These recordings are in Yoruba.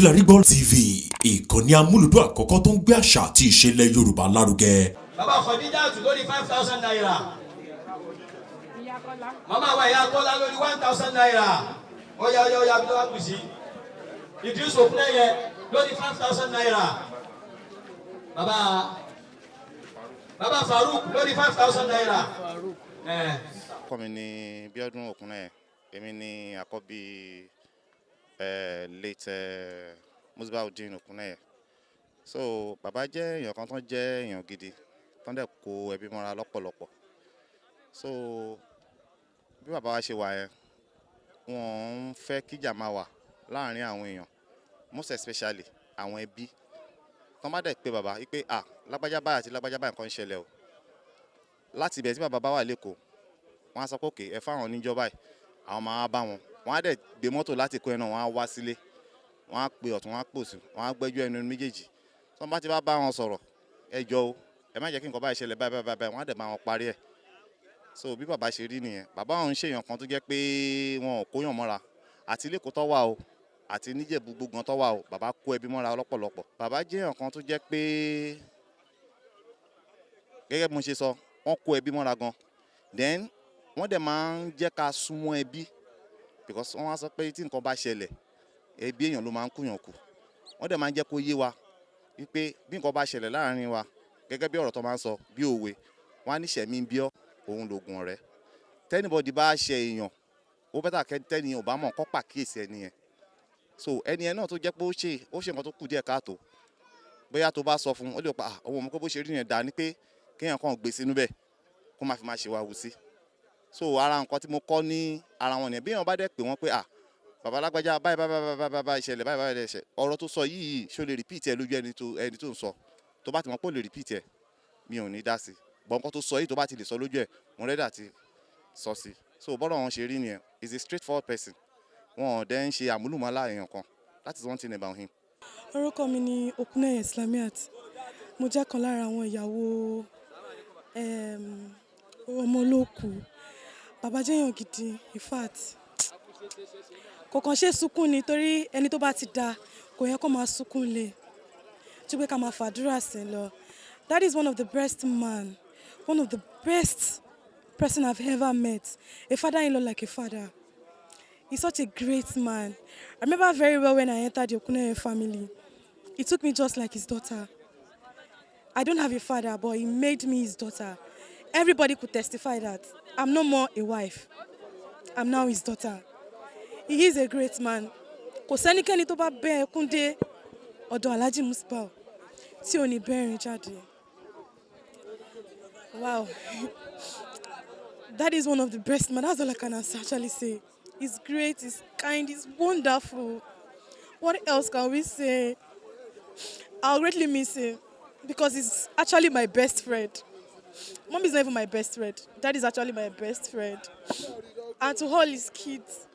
Kilarigbo TV, ìkànnì amúlùdún àkọ́kọ́ tó ń gbé àṣà àti ìṣẹ̀lẹ̀ Yorùbá lárugẹ. Bàbá Khadijatu lórí ₦5,000. Màmá wa Ìyá Kọ́lá lórí ₦1,000. Ó yá, ó yá, ó yá, bí wọ́n kù sí. Idris Okuneye lórí ₦5,000. Bàbá Farouk lórí ₦5,000. Ọkọ mi ní Bíọ́dún Òkúnnẹ́yẹ. Èmi ní àkọ́bí late Musbaudeen Òkúnnẹ́yẹ. So bàbá jẹ́ èèyàn kan tó jẹ́ èèyàn gidi tó ń dẹ̀ kó ẹbí mọ́ra lọ́pọ̀lọpọ̀. So bí bàbá wa ṣe wà yẹn, wọ́n ń fẹ́ kíjà máa wà láàrin àwọn èèyàn, most especially àwọn ẹbí. Tọ́n bá dẹ̀ pé bàbá wípé, "À, lágbájá báyìí àti lágbájá báyìí, nǹkan ń ṣẹlẹ̀ o," láti ibẹ̀ tí bàbá bá wà lẹ́kọ̀ọ́, wọ́n á sọ pé, "Okay, ẹ fáwọn oníjọ́ báyìí," àwọn máa bá wọn. Wọ́n á dẹ̀ gbé mọ́tò láti kó ẹ náà, wọ́n á wá sílé, wọ́n á pe ọ̀tún, wọ́n á pòsì, wọ́n á gbẹ́jọ́ ẹnu méjèèjì. Tí wọ́n bá ti bá bá wọn sọ̀rọ̀, "Ẹ jọ̀ọ́ o, ẹ má jẹ́ kí nǹkan báyìí ṣẹlẹ̀ báyìí báyìí báyìí," wọ́n á dẹ̀ bá wọn parí ẹ̀. So bí bàbá ṣe rí nìyẹn. Bàbá wọn ń ṣèyàn kan tó jẹ́ pé wọn ò kóyàn mọ́ra. Àti lẹ́kọ̀ọ́ tó wà o, àti níjẹ̀bú gbogbo tó wà o, bàbá kó ẹbí mọ́ra lọ́pọ̀lọpọ̀. Bàbá jẹ́ èèyàn kan tó jẹ́ pé, gẹ́gẹ́ bí mo ṣe sọ, wọ́n kó ẹbí mọ́ra gan. Then wọ́n dẹ̀ máa ń jẹ́ ká súnmọ́ ẹbí, because wọ́n wá sọ pé tí nǹkan bá ṣẹlẹ̀, ẹbí èèyàn ló máa ń kúyàn kù. Wọ́n dẹ̀ máa ń jẹ́ kó yé wa wípé bí nǹkan bá ṣẹlẹ̀ láàrin wa, gẹ́gẹ́ bí ọ̀rọ̀ tó máa ń sọ bí òwe, wọ́n á ní ṣẹ̀mí bí ọ́ òun lògùn ọ̀rẹ́. Tí anybody bá ṣe èèyàn, ó better kẹ́ tẹ́niyàn ò bá mọ̀ kọ́ pàkíyèsí ẹni yẹn. So ẹni yẹn náà tó jẹ́ pé ó ṣe nǹkan tó kù díẹ̀ káàtó, bóyá tó bá sọ fún un, ó lè pa òun mọ̀ pé bó ṣe rí yẹn dá ní pé kéèyàn kàn gbé sínú bẹ́ẹ̀ kó má fi máa ṣe wá wù sí. So ara nǹkan tí mo kọ́ ní ara wọn nìyẹn. Bí èèyàn bá dẹ̀ pé wọ́n pé, "À, bàbá alágbájá, báyìí báyìí báyìí báyìí báyìí ìṣẹ̀lẹ̀ báyìí báyìí ṣẹ̀, ọ̀rọ̀ tó sọ yìí, ṣó lè repeat ẹ lójú ẹni tó ń sọ?" Tó bá ti mọ̀ pé ó lè repeat ẹ, mi ò ní dá sí. But nǹkan tó sọ yìí, tó bá ti lè sọ lójú ẹ, mo ready àti sọ sí. So bọ́rọ̀ wọn ṣe rí nìyẹn. He is a straightforward person. Wọn ò dẹ̀ ń ṣe àmúlùmálà èèyàn kan. That is one thing about him. Orúkọ mi ni Okuneye Islamiat. Mo jẹ́ kan lára àwọn ìyàwó ọmọ olóòkú. Bàbá jẹ́ èèyàn gidi. In fact, kò kàn ṣe sunkún ni, torí ẹni tó bá ti da, kò yẹ kó máa sunkún lé. Ju pé ká máa fàdúrà sí lọ. That is one of the best man, one of the best person I've ever met. A father-in-law like a father. He's such a great man. I remember very well when I entered the Okuneye family. He took me just like his daughter. I don't have a father, but he made me his daughter. Everybody could testify that I'm no more a wife. I'm now his daughter. He is a great man. Kò sẹ́nikẹ́ni tó bá bẹ́ ẹkún dé ọ̀dọ̀ Alhaji Musbau tí ò ní bẹ́ẹ̀rin jáde. Wow. That is one of the best man. That's all I can actually say. He's great, he's kind, he's wonderful. What else can we say? I'll greatly miss him because he's actually my best friend. Mom is not even my best friend. Dad is actually my best friend. And to all his kids.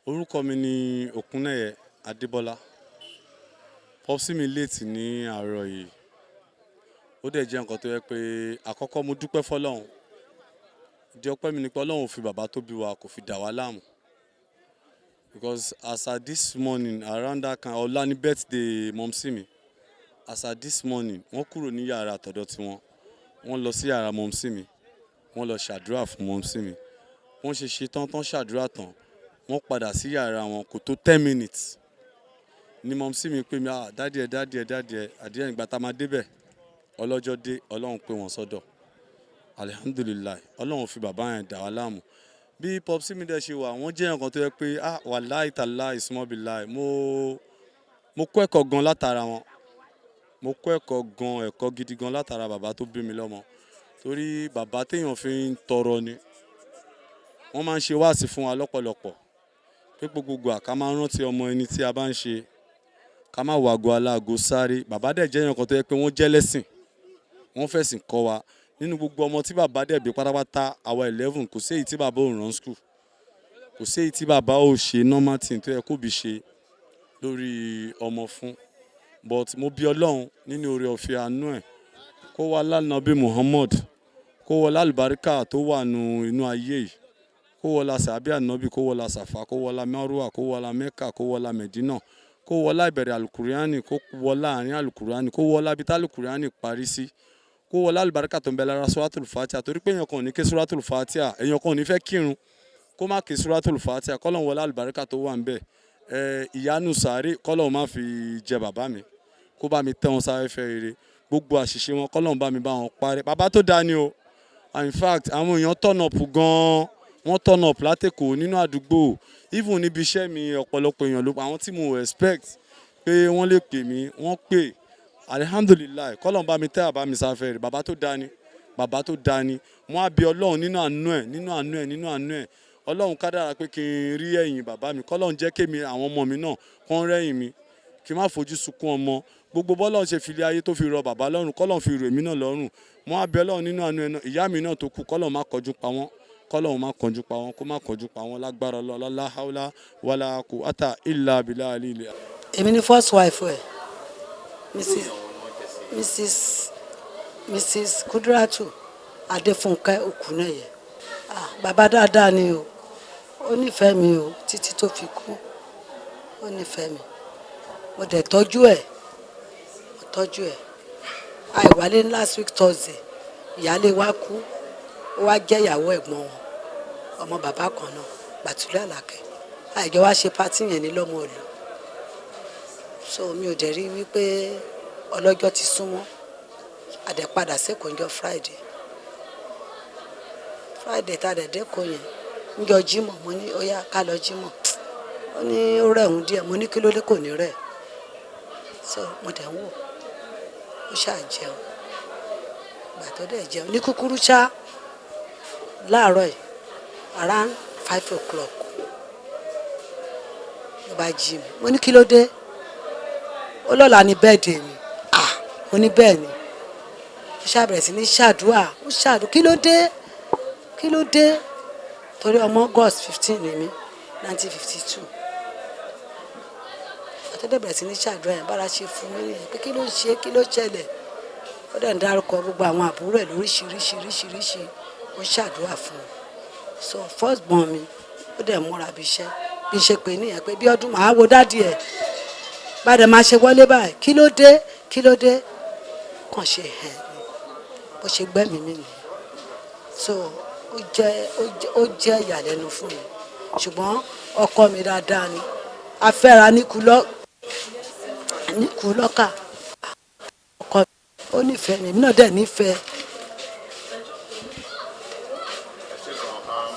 Orúkọ mi ni Òkúnnẹ́yẹ Adébọ́lá. Popsi mi late ní àárọ̀ yìí. Ó dẹ̀ jẹ́ nǹkan tó yẹ pé àkọ́kọ́ mo dúpẹ́ fọlọ́run. Ìdí ọpẹ́ mi ni pé Ọlọ́run ò fi bàbá tó bí wa, kò fi dà wá láàmú. Because as at this morning, around that kind, ọ̀la ní birthday mumsy mi. As at this morning, wọ́n kúrò ní yàrá àtọ̀dọ̀ tiwọn. Wọ́n lọ sí yàrá mumsy mi. Wọ́n lọ ṣàdúrà fún mumsy mi. Wọ́n ṣe ṣe tán tán ṣàdúrà tán. Wọ́n padà sí yàrá wọn, kò tó 10 minutes ní mumsy mi pè mí, "Ah, daddy ẹ, daddy ẹ, daddy ẹ." Àdéhùn ìgbà tá a máa débẹ̀, ọlọ́jọ́ dé, Ọlọ́run pé wọ́n sọ́dọ̀. Alihamdulilayi, Ọlọ́run fi bàbá yẹn dà wá láàmú. Bí popsi mi dẹ̀ ṣe wà, wọ́n jẹ́ nǹkan tó yẹ pé, ah, wàláì tàláì sùmọ́bìláì, mo kọ́ ẹ̀kọ́ gan látara wọn. Mo kọ́ ẹ̀kọ́ gan, ẹ̀kọ́ gidi gan látara bàbá tó bí mi lọ́mọ, torí bàbá téèyàn fi ń tọrọ ni. Wọ́n máa ń ṣe wáàsí fún wa lọ́pọ̀lọpọ̀ pé gbogbogbò ká máa rántí ọmọ ẹni tí a bá ń ṣe, ká má wàgò aláàgò sáré. Bàbá dẹ̀ jẹ́ nǹkan tó yẹ pé wọ́n jẹ́ lẹ́sìn, wọ́n fẹ̀sìn kọ́ wa. Nínú gbogbo ọmọ tí bàbá dẹ̀ bí pátápátá, àwa 11, kò sí èyí tí bàbá ò rán school, kò sí èyí tí bàbá ò ṣe normal thing tó yẹ kó bí ṣe lórí ọmọ fún. But mo bí Ọlọ́run nínú oore ọ̀fẹ́ àánú ẹ̀, kó wá lánàá bí Muhammad, kó wọlé àlùbáríkà tó wà nù inú ayé yìí, kó wọlé sàbí ànábì, kó wọlé sàfà, kó wọlé márùwà, kó wọlé Mẹ́kà, kó wọlé Mẹ̀dínà. Kó wọlá ìbẹ̀rẹ̀ Alukuriani, kó wọlá àárín Alukuriani, kó wọlá ibi tí Alukuriani parí sí, kó wọlá àlùbáríkà tó ń bẹ lára Suratul Fatiha, torí pé èèyàn kan ò ní ké Suratul Fatiha, èèyàn kan ò ní fẹ́ kírun kó má ké Suratul Fatiha. Kọ́lọ́n wọlá àlùbáríkà tó wà ń bẹ̀, ẹ ìyanu sàárè, kọ́lọ́n má fi jẹ bàbá mi, kó bá mi tẹ́ wọn sáfẹ́fẹ́ rere. Gbogbo àṣìṣe wọn, kọ́lọ́n bá mi bá wọn parẹ́. Bàbá tó dáa ni o. And in fact, àwọn èèyàn turn up gan-an, wọ́n turn up látẹ̀kọ̀ nínú àdúgbò, even níbi iṣẹ́ mi, ọ̀pọ̀lọpọ̀ èèyàn ló, àwọn tí mo expect pé wọ́n lè pè mí, wọ́n pè. Alihamdulillahi, kọ́lọ́n bá mi tẹ́ bàbá mi sáfẹ́ rẹ̀. Bàbá tó dáa ni, bàbá tó dáa ni. Wọ́n á bí Ọlọ́run nínú àánú ẹ̀, nínú àánú ẹ̀, nínú àánú ẹ̀. Ọlọ́run kádàrá pé kí n rí ẹ̀yìn bàbá mi. Kọ́lọ́run jẹ́ kémi, àwọn ọmọ mi náà kán rẹ́yìn mi, kí n má fojú sunkún ọmọ. Gbogbo bọ́lọ́run ṣe fi ilé ayé tó fi rọ bàbá lọ́rùn, kọ́lọ́run fi rò èmi náà lọ́rùn. Wọ́n á bẹ Ọlọ́run nínú àánú ẹ̀ náà, ìyá mi náà tó kú, kọ́lọ́run má kọjú pa wọ́n, kọ́lọ́run má kọjú pa wọ́n, kó má kọjú pa wọ́n lágbára Ọlọ́run. La hawla wala quwwata illa billahi. Èmi ni first wife ẹ, Mrs Kudiratu Adéfúnkẹ́ Òkúnẹyẹ. Ah, bàbá dáadáa ni o. Ó nífẹ̀ẹ́ mi o títí tó fi kú. Ó nífẹ̀ẹ́ mi, mo dẹ̀ tọ́jú ẹ̀, mo tọ́jú ẹ̀. Àìwálé last week Thursday, ìyáálé wa kú. Ó wá jẹ́ ìyàwó ẹ̀gbọ́n wọn, ọmọ bàbá kan náà, Bàtúlẹ̀ Àlàkẹ́. Àìjọ wá ṣe party yẹn ní lọ́mọ òlù. So mi ò dẹ̀ rí wípé ọlọ́jọ́ ti súnmọ́. Àdẹ̀padà sẹ́kọ̀ọ́ níjọ́ Friday. Friday tá a dẹ̀ dẹ́kọ̀ọ́ yẹn, níjọ́ Jímọ̀, mo ní ó yá, ká lọ Jímọ̀. Ó ní ó rẹ̀ òun díẹ̀. Mo ní kí ló dé? Kò ní rẹ̀. So mo dẹ̀ ń wò ó, ṣáà jẹun. Ìgbà tó dẹ̀ jẹun ní kúkúrú ṣá, láàárọ̀ yìí, around 5 o'clock, ló bá jí mi. Mo ní kí ló dé? Ó lọ́la ní birthday mi. Ah, mo ní bẹ́ẹ̀ ni. Ó ṣàbẹ̀rẹ̀ sí ní ṣàdúrà, ó ṣàdúrà. Kí ló dé? Kí ló dé? Torí ọmọ August 15 ni mí, 1952. Àtọ́dẹ̀ bẹ̀rẹ̀ sí ní ṣàdúrà yẹn, bára ṣe fún mi nìyẹn pé kí ló ń ṣe, kí ló ṣẹlẹ̀? Ó dẹ̀ ń dárúkọ gbogbo àwọn àbúrò ẹ̀ lóríṣiríṣiríṣiríṣi. Ó ṣàdúrà fún un. So first born mi, ó dẹ̀ múra bí iṣẹ́ bí ṣe pè níyẹn pé bí ọdún màá wo daddy ẹ̀ bá dẹ̀ máa ṣe wọlé báyìí. Kí ló dé? Kí ló dé? Kàn ṣe ẹ̀ ni bó ṣe gbẹ́mìí mi nìyẹn. So ó jẹ́ ìyàlẹ́nu fún mi, ṣùgbọ́n ọkọ mi dáadáa ni. Afẹ́ra níkú lọ́kà. Ọkọ mi, ó nífẹ̀ẹ́ mi, èmi náà dẹ̀ nífẹ̀ẹ́. Ẹ ṣe gan.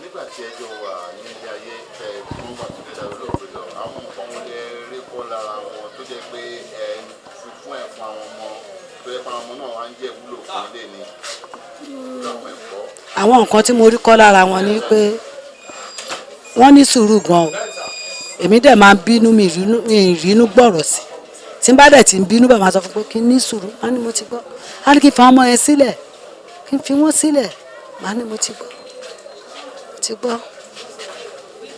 Nígbà tí ẹjọ́ wà nílé ayé ẹ fún wà tó dé olóògbé lọ, àwọn nǹkan wọn lè rí kọ́ lára wọn tó jẹ́ pé ẹ fi fún ẹ fún àwọn ọmọ, tó yẹ pé àwọn ọmọ náà wá ń jẹ́ ìwúlò fún ilé ni àwọn ẹ̀kọ́? Àwọn nǹkan tí mo rí kọ́ lára wọn ni pé wọ́n ní sùúrù gan o. Èmi dẹ̀ máa ń bínú, mi ìrínú gbọ̀rọ̀ sí. Tí n bá dẹ̀ ti ń bínú, bá máa sọ fún pé kí n ní sùúrù, má ní mo ti gbọ́. Á ní kí n fa ọmọ yẹn sílẹ̀, kí n fi wọ́n sílẹ̀. Má ní mo ti gbọ́, mo ti gbọ́.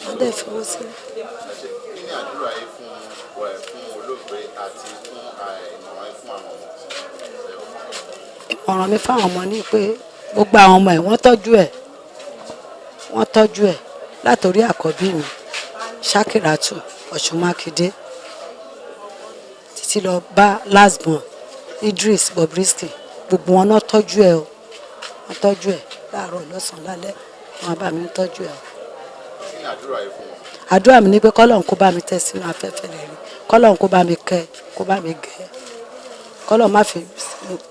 Má dẹ̀ fi wọ́n sílẹ̀. Kí ni àdúrà yìí fún ẹ fún olóògbé àti fún ìmọ̀ràn yìí fún àwọn ọmọ? Ìmọ̀ràn mi fáwọn ọmọ ni pé gbogbo àwọn ọmọ ẹ̀, wọ́n tọ́jú ẹ̀, wọ́n tọ́jú ẹ̀, látòrí àkọ́bí mi, Ṣakiratu Ọ̀ṣunmákindé, títí lọ bá last born, Idris Bobrisky. Gbogbo wọn náà tọ́jú ẹ̀ o. Wọ́n tọ́jú ẹ̀ láàárọ̀, lọ́sàn-án, lálẹ́. Wọn bá mi ń tọ́jú ẹ̀ o. Kí ni àdúrà yìí fún wọn? Àdúrà mi ni pé kọ́lọ́run kó bá mi tẹ́ sínú afẹ́fẹ́ rere, kọ́lọ́run kó bá mi kẹ́, kó bá mi gẹ́, kọ́lọ́run má fi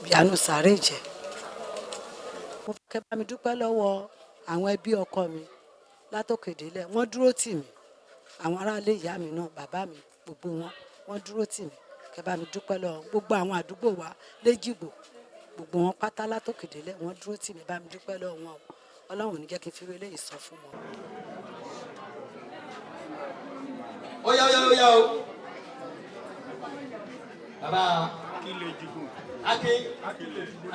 ìyanu sàárè jẹ́. Mo fẹ́ kẹ́ bá mi dúpẹ́ lọ́wọ́ àwọn ẹbí ọkọ mi látòkè délẹ̀. Wọ́n dúró tì mí. Àwọn aráalé ìyá mi náà, bàbá mi, gbogbo wọn, wọ́n dúró tì mí. Kẹ́ bá mi dúpẹ́ lọ́wọ́ gbogbo àwọn àdúgbò wa lẹ́jìgbò, gbogbo wọn pátá látòkè délẹ̀, wọ́n dúró tì mí. Bá mi dúpẹ́ lọ́wọ́ wọn o. Ọlọ́run ò ní jẹ́ kí n fi eléyìí sọ fún wọn. Ó yá, ó yá, ó yá o. Bàbá Akin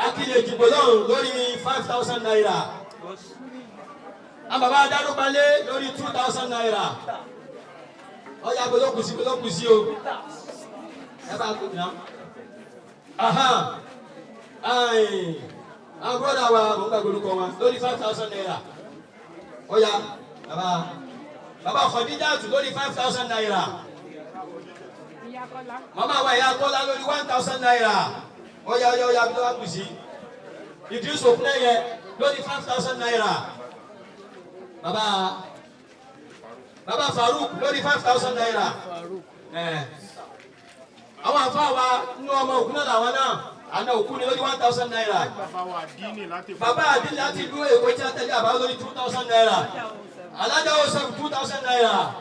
Akin Èjìgbò lọ́rùn lórí ₦5,000. Àwọn bàbá Adárúpalẹ̀ lórí ₦2,000. Ó yá, gbọdọ̀ sí, gbọdọ̀ sí o. Ẹ bá kú nà. Àwọn brother wa, mo ń gbàgbé orúkọ wọn, lórí ₦5,000. Ó yá, bàbá Khadijatu lórí ₦5,000. Màmá wa ìyá Kọ́lá lórí ₦1,000. Ó yá, ó yá, ó yá, bí wọ́n kù sí. Idris Okuneye lórí ₦5,000. Bàbá Farouk lórí ₦5,000. Àwọn àfáà wa nínú ọmọ òkú náà làwọn náà, àna òkú ni lórí ₦1,000. Bàbá àdínní láti ìlú Èkó tí a tẹ̀lé àbá lórí ₦2,000. Alájà ó sẹ́kù ₦2,000.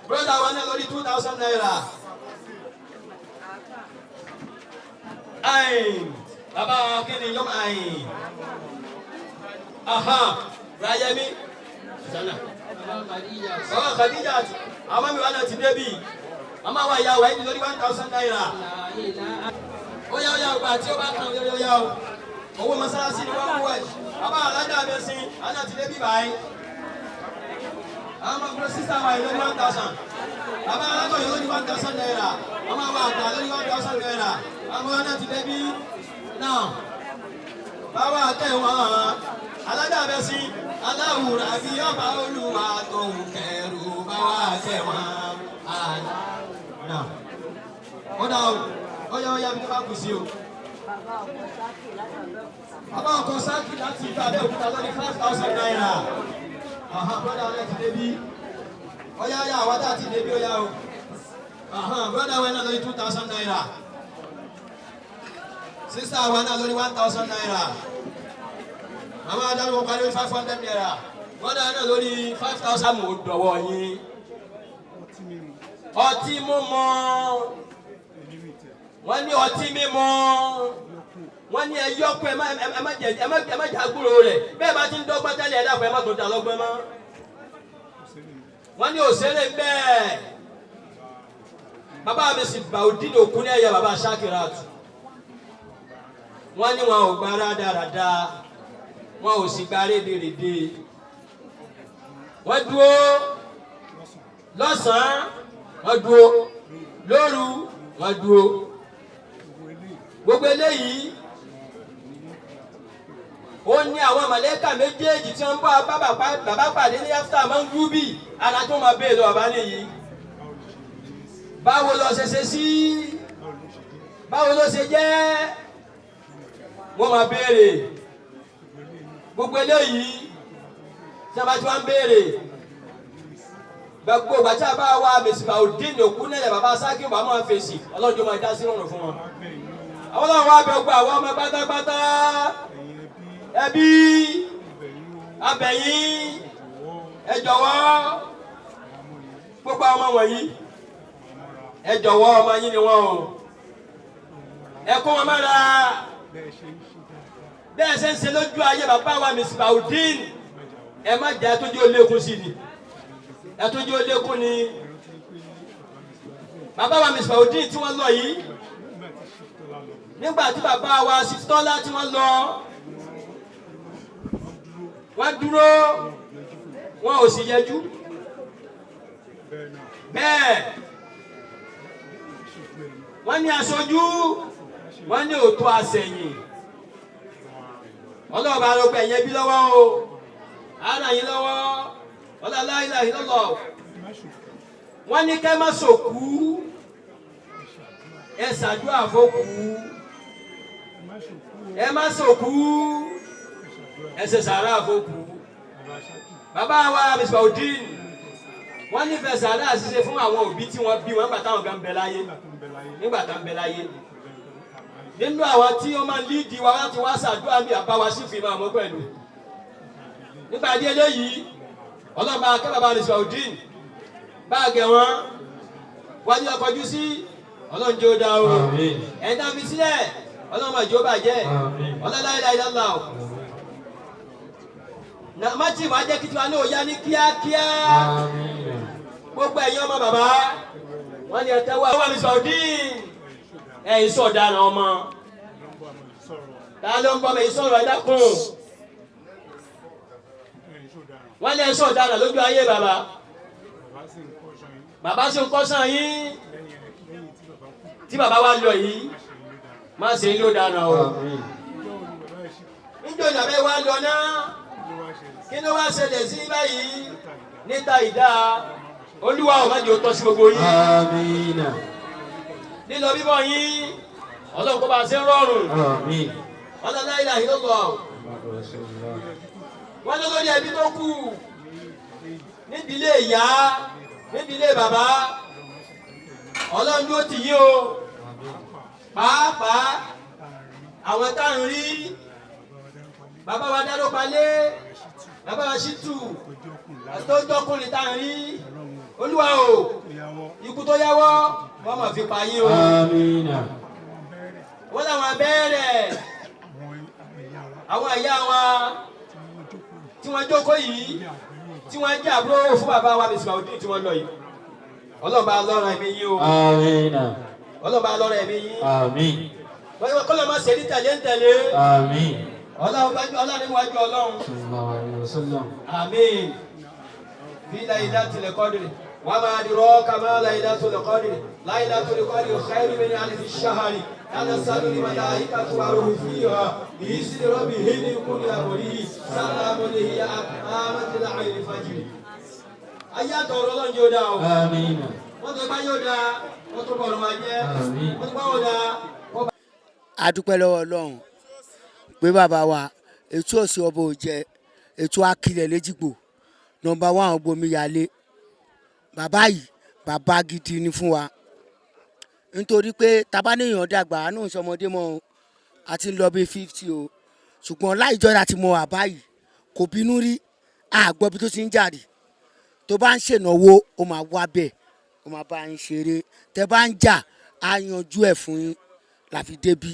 Brother wa náà lórí ₦2,000. Ayin bàbá kí ni yọm ayin. Aha Rayemi Susanna. Bàbá Khadija àwọn mami wa náà ti débi. Màmá wa ìyá wa yìí lórí ₦1,000. Ó yá, ó yá, ọgbà tí ó bá kàn, ó yá, ó yá o. Owó mọ́sálásí ni wọ́n mú ẹ̀. Bàbá alájà mi sin, alájà ti débi báyìí. Àwọn ọmọ bro sister wa yìí lórí 1,000. Bàbá alájọ yìí lórí ₦1,000. Màmá wa àgbà lórí ₦1,000. Àwọn ọmọ náà ti débi náà. Bàbá àtẹ̀wọ̀n alájà mi sin, aláwùrà bí ọba olúwa tó ń kẹrù bàbá àtẹ̀wọ̀n. Náà. Ó dà o, ó yá, ó yá, bí wọ́n bá kù sí o. Bàbá ọkọ̀ sáàkì láti ìlú Abẹ́òkúta lórí ₦5,000. Brother wa ti débi. Ó yá, ó yá, àwa tá a ti débi, ó yá o. Brother wa náà lórí ₦2,000. Sister wa náà lórí ₦1,000. Màmá Adamu wọn parí lórí ₦500. Brother náà lórí 5,000. Mo dọ̀wọ́ yín. Ọtí mímu. Wọ́n ní ọtí mímu. Wọ́n ní ẹyọ́kùn ẹ má jẹ́ àgbúrò rẹ̀. Bẹ́ẹ̀ bá ti ń dọ́gbọ́n tẹ́lẹ̀, ẹ dákun, ẹ má tó da lọ́gbọ́n mọ́. Wọ́n ní òṣèré bẹ́ẹ̀. Bàbá mi sì Bàudeen Okuneye, bàbá Shakirat. Wọ́n ní wọn ò gba rádaràda, wọn ò sì gba rédèrèdè. Wọ́n dúró lọ́sàn-án, wọ́n dúró lóru, wọ́n dúró. Gbogbo eléyìí ó ní àwọn màlẹ́kà méjèèjì tí wọ́n ń bá bàbá pàdé ní after mangubi ara tó máa bèèrè lọ bàbá nìyí. Báwo lọ ṣe ṣe sí? Báwo ló ṣe jẹ́? Wọ́n máa béèrè. Gbogbo eléyìí tí wọ́n bá ti wá ń béèrè. Gbogbo ìgbà tí a bá wá Misbahudeen Okuneye bàbá Sákì bàbá máa fèsì, ọlọ́jọ́ máa dá sí rọrùn fún wọn. Àwọn náà wá bẹ gbogbo àwọn ọmọ pátápátá. Ẹbí abẹ̀yìn, ẹ jọ̀wọ́, gbogbo àwọn ọmọ wọ̀nyí, ẹ jọ̀wọ́, ọmọ yín ni wọ́n o. Ẹ kó wọn mọ́ra. Bẹ́ẹ̀ ṣe ń ṣe lójú ayé bàbá wa Misbahudeen, ẹ má jẹ́ ẹtúnjú ó lékún sí ni, ẹtúnjú ó lékún ni. Bàbá wa Misbahudeen tí wọ́n lọ yìí, nígbà tí bàbá wa Siftola tí wọ́n lọ, wọ́n dúró, wọn ò sì yẹjú. Bẹ́ẹ̀ wọ́n ní aṣojú, wọ́n ní òótọ́ àṣẹyìn. Ọlọ́ọ̀bá arọgbọ ẹ̀yẹ bí lọ́wọ́ o, ara yín lọ́wọ́, ọlọ́lá ilà ìlọ́lọ́. Wọ́n ní kẹ́ má sòkú, ẹ ṣàdúrà fókú, ẹ má sòkú, ẹ ṣe sàárà fókú. Bàbá wa Misbahudeen wọ́n nífẹ̀ẹ́ sàárà ṣíṣe fún àwọn òbí tí wọ́n bí wọn nígbà táwọn gan bẹ láyé, nígbà táwọn bẹ láyé. Nínú àwọn tí wọ́n máa ń lídìí wa láti wá ṣàdúrà bí àbá wa sì fi máa mọ́ pẹ̀lú. Nígbà díẹ̀ léyìí, ọlọ́ba akẹ́ bàbá Misbahudeen bá a gẹ̀ wọ́n wájú ọkọ̀jú sí ọlọ́run jẹ́ ó dá o. Ẹ̀yin tá a fi sílẹ̀, ọlọ́run máa jẹ́ ó bàjẹ́. Ọlọ́lá ilà ìlàlá o. Má tí wàá jẹ́ kí tiwa náà yá ní kíákíá. Gbogbo ẹ̀yin ọmọ bàbá wọ́n ní ẹ tẹ́wọ́. Bàbá Misbahudeen, ẹ̀yin sọ̀daràn ọmọ. Ta ló ń bọ́ mi sọ̀rọ̀? Ẹ dákun. Wọ́n ní ẹ sọ̀daràn lójú ayé bàbá. Bàbá sì ń kọ́sàn yín tí bàbá wa lọ yìí, má ṣe ń lò dáná o. Níjọ́ ìdàbẹ́ wa lọ náà, kí ló wá ṣẹlẹ̀ sí báyìí níta ìdá? Olúwa ò má jẹ́ ó tọ́ sí gbogbo yín. Àmín. Lílọ bíbọ̀ yín, Ọlọ́run kó bá a ṣe ń rọrùn. Ọlọ́run la ilaha illallah. Wọ́n lọ lórí ẹbí tó kù nídìílé ìyá, nídìílé bàbá, Ọlọ́run ló ti yí o. Pàápàá àwọn tá à ń rí, bàbá wa dáró palẹ̀, bàbá wa Ṣítù tó jọkùnrin tá à ń rí, Olúwa o, ikú tó yáwọ́ wọ́n mọ̀ fi pa yín o. Wọ́n làwọn abẹ́rẹ́ àwọn ìyá wa tí wọ́n jókòó yìí, tí wọ́n jẹ́ àbúrò fún bàbá wa Misbahudeen tí wọ́n lọ yìí, Ọlọ́run bá lọ́rọ̀ ẹ̀mí yín o. Ọlọ́run bá lọ́rọ̀ ẹ̀mí yín. Wọ́n kọ́ lọ́ máa ṣe ní tẹ̀lé ń tẹ̀lé. Ọlọ́run níwájú Ọlọ́run. Àmín. Bí Laylatul Qadri wa ma adraka ma Laylatul Qadri. Laylatul Qadri khayrun min alfi shahri. Tanazzalu al-malaikatu wa-ruhu fiha bi'izni rabbihim min kulli amrin. Salamun hiya hatta matla'il fajr. Ayé àtọ̀rọ̀ Ọlọ́run yóò dáa o. Wọ́n tó bá yóò dáa, wọ́n tó bọ̀ ọ̀run wa jẹ́. Wọ́n tó bá wọ́n dáa. A dúpẹ́ lọ́wọ́ Ọlọ́run pé bàbá wa ètò ọ̀sẹ̀ ọba ò jẹ ètò akilẹ̀ lẹ́jìgbò number one Gbomiyalé. Bàbá yìí, bàbá gidi ni fún wa, nítorí pé tabaníyàn dàgbà, àánú ìsọmọdé mọ́ o, a ti ń lọ bí 50 o. Ṣùgbọ́n láìjọ́ láti mọ bàbá yìí, kò bínú rí, àgbọ̀ bí tó ti ń jàre. Tó bá ń ṣènáwó, ó máa wá bẹ́ẹ̀, ó máa bá yín ṣeré. Tẹ́ bá ń jà, á yanjú ẹ̀ fún yín láfi débí.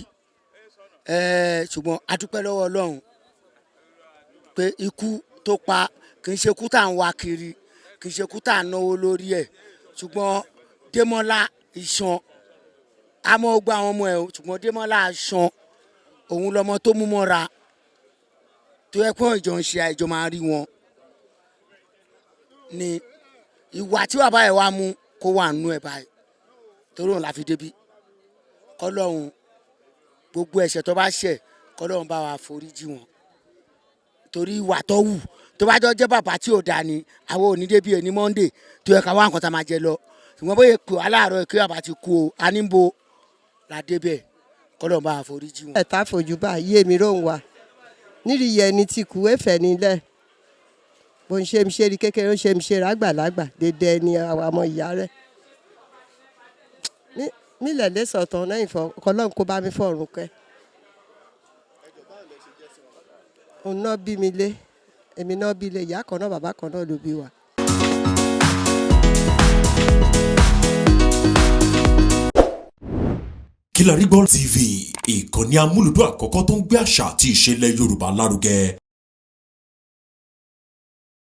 Ṣùgbọ́n a dúpẹ́ lọ́wọ́ Ọlọ́run pé ikú tó pa kì í ṣe ikú tá à ń wá kiri, kì í ṣe ikú tá à ń náwó lórí ẹ̀. Ṣùgbọ́n Démọ́lá Ìṣàn, àmọ́ ó gba àwọn ọmọ ẹ̀ o, ṣùgbọ́n Démọ́lá Ìṣàn, òun lọmọ tó mú mọ́ra, tó yẹ kó ìjọ ń ṣe àìjọ máa rí wọn ni ìwà tí bàbá ẹ̀ wá mú kó wà nínú ẹ̀ báyìí, torí òun la fi débi. Kọ́lọ́hún, gbogbo ẹ̀ṣẹ̀ tó bá ṣẹ̀, kọ́lọ́hún bá wa foríjì wọn, torí ìwà tó wù, tó bá jọ jẹ́ bàbá tí ò dáa ni, àwọn ò ní débi ẹ̀ ní Monday tó yẹ ká wá nǹkan tá a máa jẹ lọ. Ṣùgbọ́n bóyá pè wá láàárọ̀ kí bàbá ti kú o, a ní bo la débẹ̀. Kọ́lọ́hún bá wa foríjì wọn. Ẹ̀ta fojú bá yé mi róhùn wa nírìí ẹni tí kú ẹ̀fẹ̀ nílẹ̀ bó ń ṣe mi ṣe rí kékeré, ó ń ṣe mi ṣe rágbàlagbà dédé ẹni àwọn ọmọ ìyá rẹ̀ mílẹ̀ lè sọ̀tàn lẹ́yìn fọ ọlọ́run kó bá mi fọ̀rùn kẹ́. Òun náà bí mi lé, èmi náà bí lé, ìyá kan náà, bàbá kan náà ló bí wa. Kilarigbo TV, ìkànnì amúlùdún àkọ́kọ́ tó ń gbé àṣà àti ìṣẹ̀lẹ̀ Yorùbá lárugẹ.